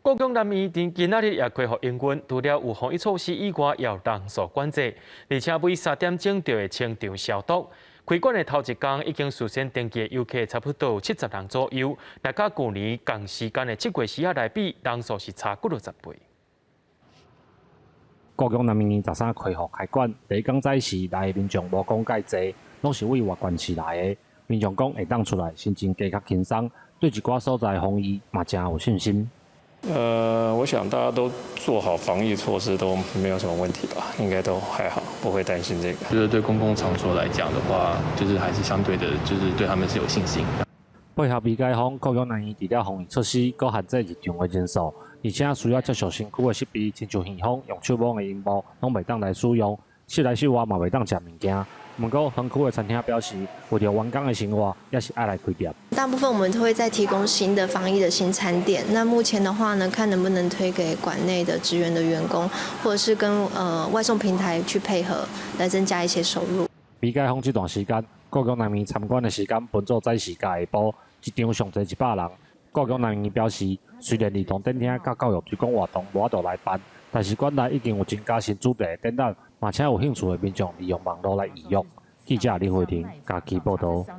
故宮南院佇今仔日也恢復營運，除了有防疫措施以外，也有人數管制，而且每3點鐘就會清場消毒。開館的頭一工已經事先登記的遊客差不多有70人左右，來佮舊年仝時間的這月時仔來比，人數是差幾落10倍。故宮南院13恢復開館，第一工早時來的民眾無講蓋濟，攏是對外縣市來的。民眾講會當出來，心情加較輕鬆，對一寡所在防疫嘛誠有信心。我想大家都做好防疫措施，都沒有什麼問題吧？應該都還好，不會擔心這個。就是對公共場所來講的話，就是還是相對的，就是對他們是有信心。配合未解封，故宮南院除了防疫措施，閣限制入場的人數，而且需要接受身軀的設備，親像耳風、用手摸的螢幕，攏袂當來使用。室內室外嘛袂當食物件。毋過，園區的餐廳表示，為著員工的生活，也是愛來開業。大部分我們都會再提供新的防疫的新餐點。那目前的話呢，看能不能推給館內的職員的員工，或者是跟外送平台去配合，來增加一些收入。未解封這段時間，故宮南院參觀的時間分做早市佮下晡，一場上濟100人。故宮南院表示，雖然兒童展廳佮教育推廣活動無法度來辦，但是館內已經有增加新主題的展覽，嘛請有興趣的民眾利用網路來預約。記者林慧婷家己報道。